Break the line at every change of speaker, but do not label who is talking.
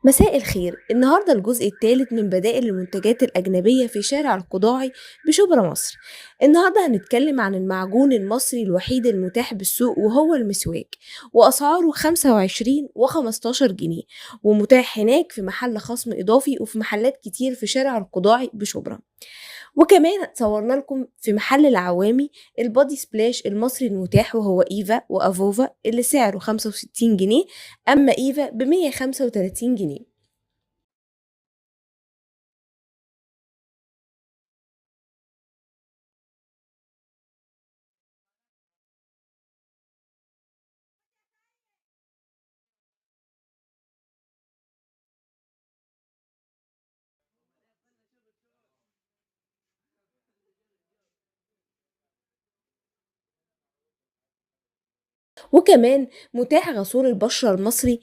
مساء الخير. النهاردة الجزء الثالث من بدائل المنتجات الأجنبية في شارع القضاعي بشبرا مصر. النهاردة هنتكلم عن المعجون المصري الوحيد المتاح بالسوق وهو المسواك، وأسعاره 25 و15 جنيه، ومتاح هناك في محل خصم إضافي وفي محلات كتير في شارع القضاعي بشبرا. وكمان صورنا لكم في محل العوامي البادي سبلاش المصري المتاح وهو إيفا وأفوفا اللي سعره 65 جنيه، أما إيفا ب135 جنيه. وكمان متاح غسول البشرة المصري